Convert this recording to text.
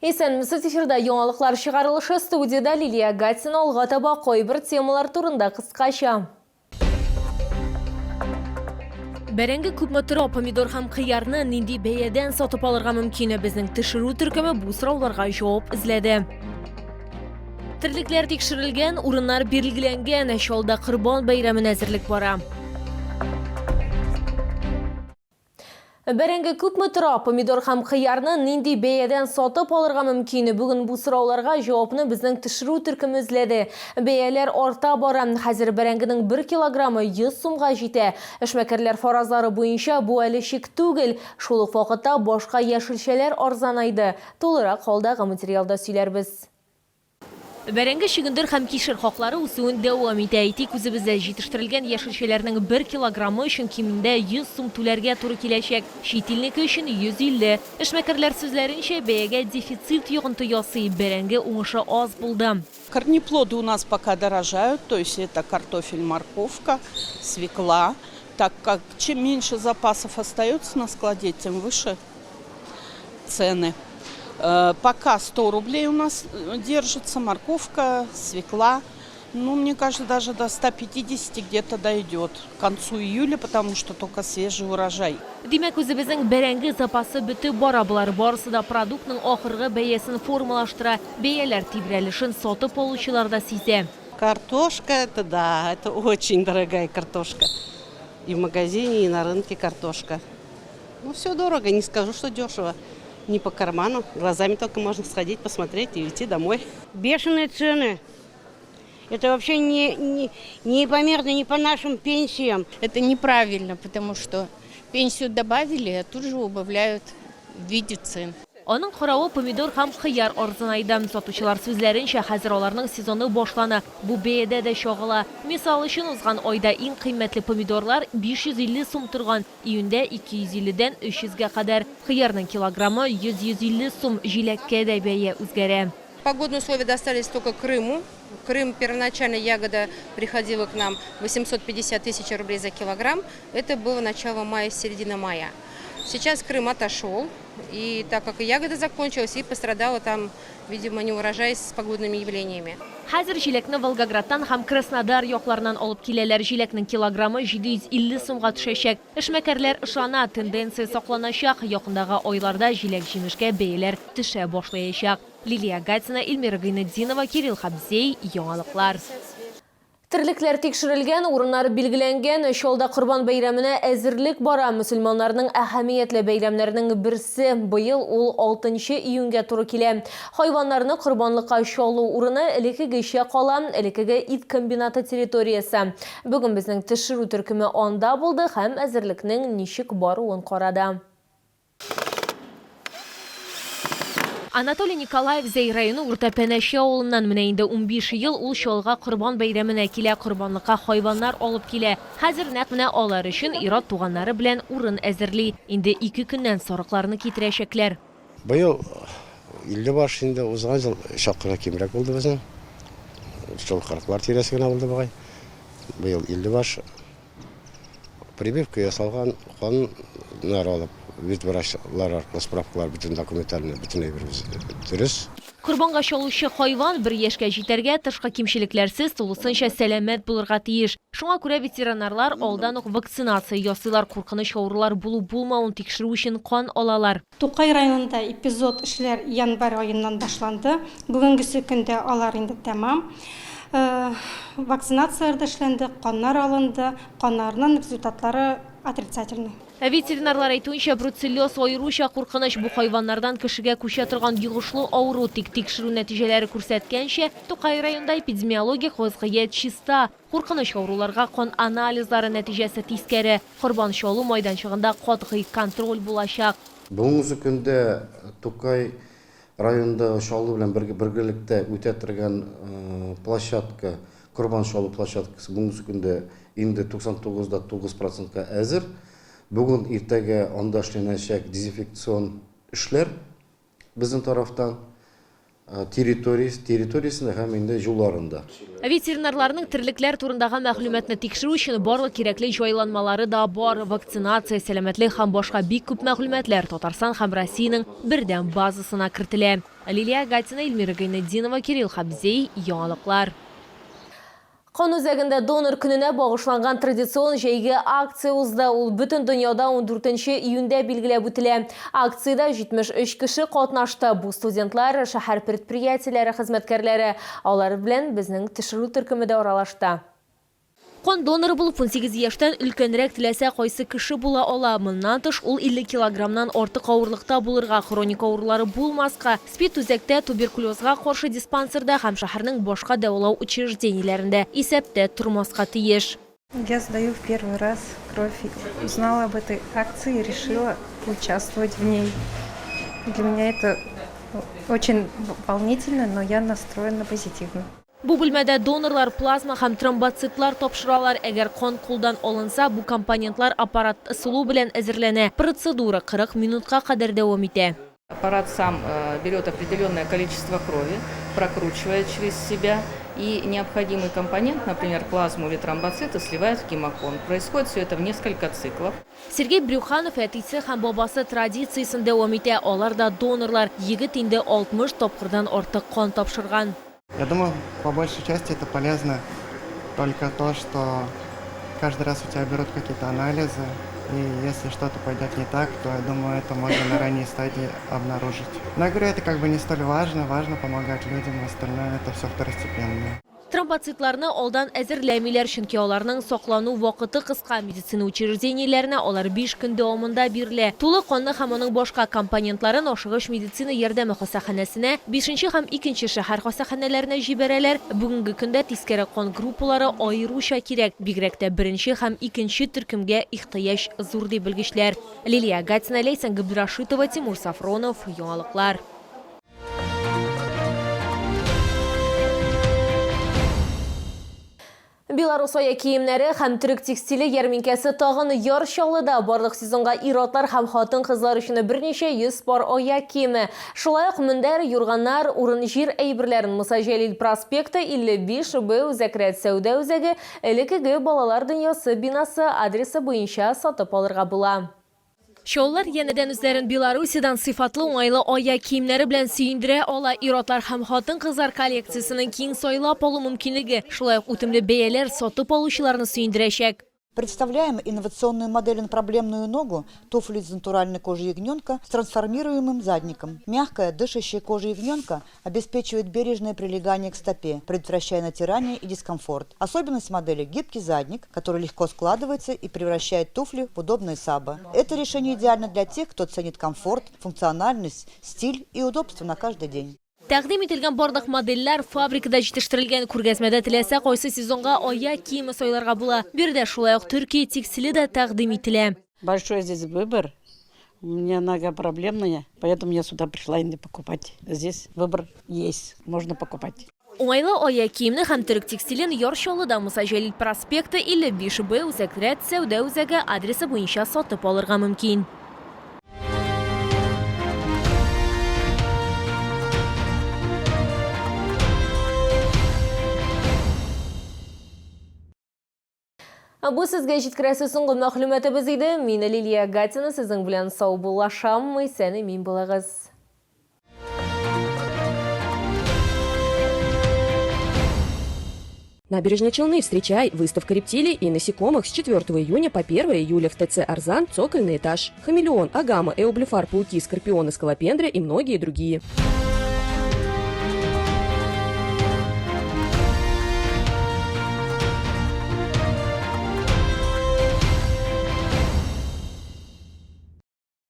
Исәнмесез, эфирда яңалыклар чыгарылышы, студиядә Лилия Гатина. Алга таба кайбер темалар турында кыскача. Бәрәңге күпме тора, помидор һәм кыярны нинди бәядән сатып алырга мөмкин? Безнең төшерү төркеме бу сорауларга җавап эзләде. Терлекләр тикшерелгән, урыннар билгеләнгән, Чалда Корбан бәйрәменә әзерлек бара. Бәрәңге күпме тора? Помидор һәм кыярны нинди бәядән сатып алырга мөмкин? Бүген бу сорауларга җавапны безнең төшерү төркеме эзләде. Бәяләр арта бара. Хәзер бәрәңгенең бер килограммы 100 сумга җитә. Эшмәкәрләр фаразлары буенча, бу әле чик түгел. Шул ук вакытта башка яшелчәләр арзанайды. Тулырак алдагы материалда сөйләрбез. Бәрәңге, чөгендер һәм кишер хаклары үсүен дәвам итә. Әйтик, үзебездә җитештерелгән яшелчәләрнең бер килограммы өчен кимендә 100 сум түләргә туры киләчәк, чит илнеке өчен, 150. Эшмәкәрләр сүзләренчә, бәягә дефицит йогынты ясый, бәрәңге уңышы аз булды. Корнеплоды у нас пока дорожают, то есть это картофель, морковка, свекла, так как чем меньше запасов остается на складе, тем выше цены. Пока 100 рублей у нас держится морковка, свекла. Ну, мне кажется, даже до 150 где-то дойдет к концу июля, потому что только свежий урожай. Димәк, үзебезнең бәрәңге запасы бетеп бара. Болар барысы да продуктның ахыргы бәясен формалаштыра. Бәяләр тибрәлешен сатып алучылар да сизә. Картошка, это да, это очень дорогая картошка. И в магазине, и на рынке картошка. Ну, все дорого, не скажу, что дешево. Не по карману, глазами только можно сходить, посмотреть и уйти домой. Бешеные цены. Это вообще не, не, непомерно, не по нашим пенсиям. Это неправильно, потому что пенсию добавили, а тут же убавляют в виде цен. Аның каравы, помидор һәм кыяр арзанайды. Сатучылар сүзләренчә, хәзер аларның сезоны башлана. Бу бәядә дә чагыла. Мисал өчен, узган айда иң кыйммәтле помидорлар 550 сум торган. Июньдә 250 дән 300 гә кадәр. Кыярның килограммы 100-150 сум, җиләккә дә бәя үзгәрә. Погодные условия достались только Крыму. Крым первоначально ягода приходила к нам 850 тысяч рублей за килограмм. Это было начало мая, середина мая. Сейчас Крым отошел, и так как и ягода закончилась, и пострадала там, видимо, неурожай с погодными явлениями. Хәзер җиләкне Волгоградтан һәм Краснодар якларыннан алып киләләр. Җиләкнең килограммы 750 сумга төшәчәк. Эшмәкәрләр ышана, тенденция сакланачак, якындагы айларда җиләк-җимешкә бәяләр төшә башлаячак. Лилия Гатина, Эльмира Гыйнетдинова, Кирилл Хабзей, Яңалыклар. Терлекләр тикшерелгән, урыннар билгеләнгән. Чалда Корбан бәйрәменә әзерлек бара. Мөселманнарның әһәмиятле бәйрәмнәренең берсе. Быел ул алтынчы июньгә туры килә. Хайваннарны корбанлыкка чалу урыны элеккегечә кала, элеккеге ит комбинаты территориясе. Бүген безнең төшерү төркеме анда булды һәм әзерлекнең ничек баруын карады. Анатолий Николаев Зәй районы Урта Пәнәче авылыннан. Менә инде 15 ел ул Чаллыга Корбан бәйрәменә килә, корбанлыкка хайваннар алып килә. Хәзер нәкъ менә алар өчен ир-ат туганнары белән урын әзерли. Инде ике көннән сарыкларны китерәчәкләр. Быел 50 баш инде, узган ел чак кына кимрәк булды безнең. Шул кырыклар тирәсе генә булды бугай. Быел 50 баш. Прививка ясалган, каннар алып, ветврачлар аркылы справкалар, бөтен документларны, бөтен әйберебез дөрес. Корбанга чалучы хайван бер яшькә җитәргә, тышкы кимчелекләрсез, тулысынча сәламәт булырга тиеш. Шуңа күрә ветеринарлар алдан ук вакцинация ясыйлар, куркыныч авырулар булу-булмавын тикшерү өчен кан алалар. Тукай районында эпизод эшләр январь аеннан башланды. Бүгенгесе көндә алар инде тәмам. Вакцинацияләр дә эшләнде, каннар алынды, каннарның результатлары отрицательный. Ә ветеринарлар әйтүенчә, бруцеллез аеруча куркыныч. Бу хайваннардан кешегә күчә торган йогышлы авыру. Тик тикшерү нәтиҗәләре күрсәткәнчә, Тукай районында эпидемиологик вазгыять чиста. Куркыныч авыруларга кан анализлары нәтиҗәсе тискәре. Корбан чалу майданчыгында катгый контроль булачак. Бүгенге көндә Тукай районындагы Чаллы белән бергелектә үтә торган площадка, корбан чалу площадкасы бүгенге көндә инде 99 да 9 процентка әзер. Бүген, иртәгә анда эшләнәчәк дезинфекцион эшләр безнең тарафтан. Территориясе, территориясендә һәм инде юлларында. Ветеринарларның терлекләр турындагы мәгълүматны тикшерү өчен барлык кирәкле җайланмалары да бар. Вакцинация, сәламәтлек һәм башка бик күп мәгълүматлар Татарстан һәм Россиянең бердәм базасына кертелә. Лилия Гатина, Эльмира Гайнетдинова, Кирилл Хабзей, Яңалыклар. Кан үзәгендә донор көненә багышланган традицион җәйге акция узды. Ул бөтен дөньяда 14 июньдә билгеләп үтелә. Акциядә 73 кеше катнашты. Бу студентлар, шәһәр предприятиеләре хезмәткәрләре. Алар белән безнең төшерү төркеме дә аралашты. Кан доноры булып 18 яшьтән өлкәнрәк теләсә кайсы кеше була ала. Моннан тыш, ул 50 килограммнан артык авырлыкта булырга, хроник авырулары булмаска, СПИД-үзәктә, туберкулезга каршы диспансерда һәм шәһәрнең башка дәвалау учреждениеләрендә исәптә тормаска тиеш. Я сдаю в первый раз кровь. Узнала об этой акции и решила поучаствовать в ней. Для меня это очень волнительно, но я настроена позитивно. Бу бүлмәдә донорлар плазма һәм тромбоцитлар тапшыралар. Әгәр кан кулдан алынса, бу компонентлар аппарат ысулы белән әзерләнә. Процедура 40 минутка кадәр дәвам итә. Аппарат сам берет определенное количество крови, прокручивает через себя и необходимый компонент, например, плазму или тромбоциты, сливает в гемокон. Происходит все это в несколько циклов. Сергей Брюханов әтисе һәм бабасы традициясен дәвам итә, алар да донорлар. Егет инде 60 тапкырдан артык кан тапшырган. Я думаю, по большей части это полезно только то, что каждый раз у тебя берут какие-то анализы, и если что-то пойдет не так, то, я думаю, это можно на ранней стадии обнаружить. Но я говорю, это как бы не столь важно, важно помогать людям, остальное это все второстепенно. Тромбоцитларны алдан әзерләмиләр, чөнки аларның саклану вакыты кыска. Медицина учреждениеләренә алар 5 көн дәвамында бирелә. Тулы канны һәм аның башка компонентларын ашыгыч медицина ярдәме хастаханәсенә, 5 һәм 2 шәһәр хастаханәләренә җибәрәләр. Бүгенге көндә тискәре кан группалары аеруча кирәк. Бигрәк тә 1 һәм 2 төркемгә ихтыяҗ зур, ди белгечләр. Лилия Гатина, Ләйсән Габдрашитова, Тимур Сафронов, Яңалыклар. Беларус аяк киемнәре һәм төрек текстиле ярминкәсе тагын Яр Чаллыда. Барлык сезонга ир-атлар һәм хатын-кызлар өчен берничә йөз пар аяк киеме. Шулай ук мендәр, юрганнар, урын-җир әйберләрен Муса Җәлил проспекты 55 Б Үзәк рәт сәүдә үзәге, элеккеге Балалар дөньясы бинасы адресы буенча сатып алырга була. Чаллылар янәдән үзләрен Белоруссиядән сыйфатлы уңайлы аяк киемнәре белән сөендерә ала. Ир-атлар һәм хатын-кызлар коллекциясенең киң сайлап алу мөмкинлеге, шулай ук үтемле бәяләр сатып алучыларны сөендерәчәк. Представляем инновационную модель на проблемную ногу, туфли из натуральной кожи ягненка с трансформируемым задником. Мягкая, дышащая кожа ягненка обеспечивает бережное прилегание к стопе, предотвращая натирание и дискомфорт. Особенность модели – гибкий задник, который легко складывается и превращает туфли в удобные сабы. Это решение идеально для тех, кто ценит комфорт, функциональность, стиль и удобство на каждый день. Тәкъдим ителгән барлык модельләр фабрикада җитештерелгән. Күргәзмәдә теләсә кайсы сезонга аяк киеме сайларга була. Биредә шулай ук Төркия текстиле дә тәкъдим ителә. Большой здесь выбор. У меня нога проблемная, поэтому я сюда пришла инде покупать. Здесь выбор есть, можно покупать. Уңайлы аяк киемне һәм төрек текстилен Яр Чаллыда Муса Җәлил проспекты 55 Б Үзәк рәт сәүдә үзәге адресы буенча сатып алырга мөмкин. Бу сезгә җиткерәсе соңгы мәгълүматыбыз иде. Мин Лилия Гатина сезнең белән саубуллашам. Исән-имин булыгыз. Набережные Челны, встречай! Выставка рептилий и насекомых с 4 июня по 1 июля в ТЦ «Арзан», цокольный этаж. Хамелеон, агама, эублефар, пауки, скорпионы, скалопендры и многие другие.